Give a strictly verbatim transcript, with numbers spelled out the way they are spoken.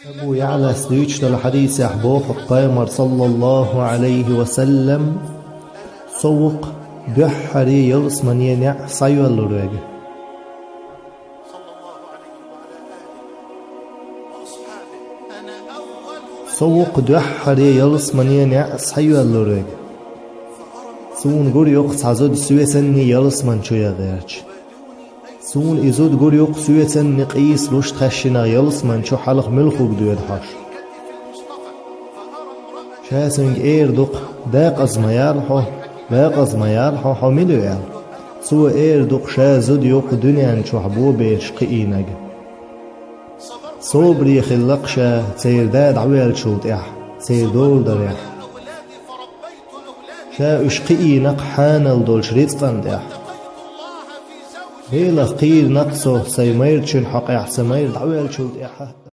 Абу ЯӀлас дуьйцуш долу хьадисехь боху Пайхамар, саллаллаху Ӏалайхи ва саллам: «Со ву-кх дуьххьара ялсамане неӀ схьайоьллур верг». Со ву-кх дуьххьара ялсамане неӀ схьайоьллур верг. Суна гур ю-кх цхьа зуда соьцанний ялсаман чу ян гӀерташ. Суна и зуда гур ю-кх соьцанний къийсалуш тхаьшшиннах ялсаман чу хьалха муьлха хӀума доьду хьожуш. Ша цуьнга эр ду-кх: «Декъаза ма ял хьо, декъаза ма ял хьо, хьо мила ю?» — аьлла. Цо эр ду-кх: «Ша зуда ю-кх дуьнен чохь бобераш кхиийнарг». Собаре хилла-кх ша церан да дӀавоьллачул тӀаьхьа, церан дола дарехь. Ша уьш кхиийна-кх хьанал долчу рицкъан тӀехь. Делах кхийрина-кх со сайн майрачун хьокъехь сан майра дӀавоьллачул тӀаьхьа.